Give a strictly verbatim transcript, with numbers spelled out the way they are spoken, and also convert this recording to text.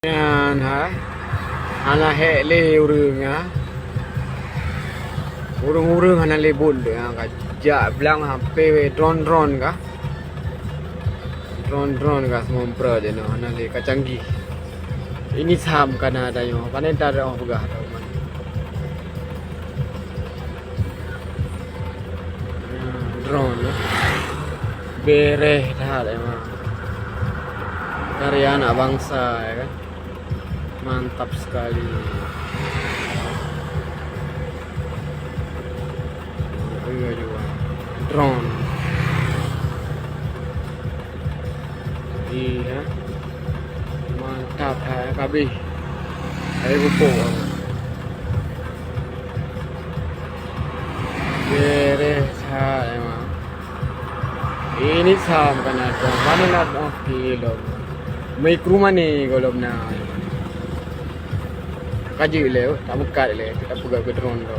Nyan hai, hana hék lé ureuëng ha. Ureuëng-ureuëng hana lé buet lé ha, ka jak blang hampé drone-drone ka. Drone-drone ka seumomprot jinoe hana lé ka canggih. Ini sam kana tanyoe, pane ta reuoh peugah tau man. Drone ya. Bereh that emang. Karya anak bangsa ya kan. Mantap sekali. Iya juga. Drone. Iya. Mantap hai kabeh. Hai pupuk. Bereh that emang. Ini sam kana tu. Mana nak oh kilo. Micro money kalau benar. Kaji le, tak buka le, tak pegang ke drone tu.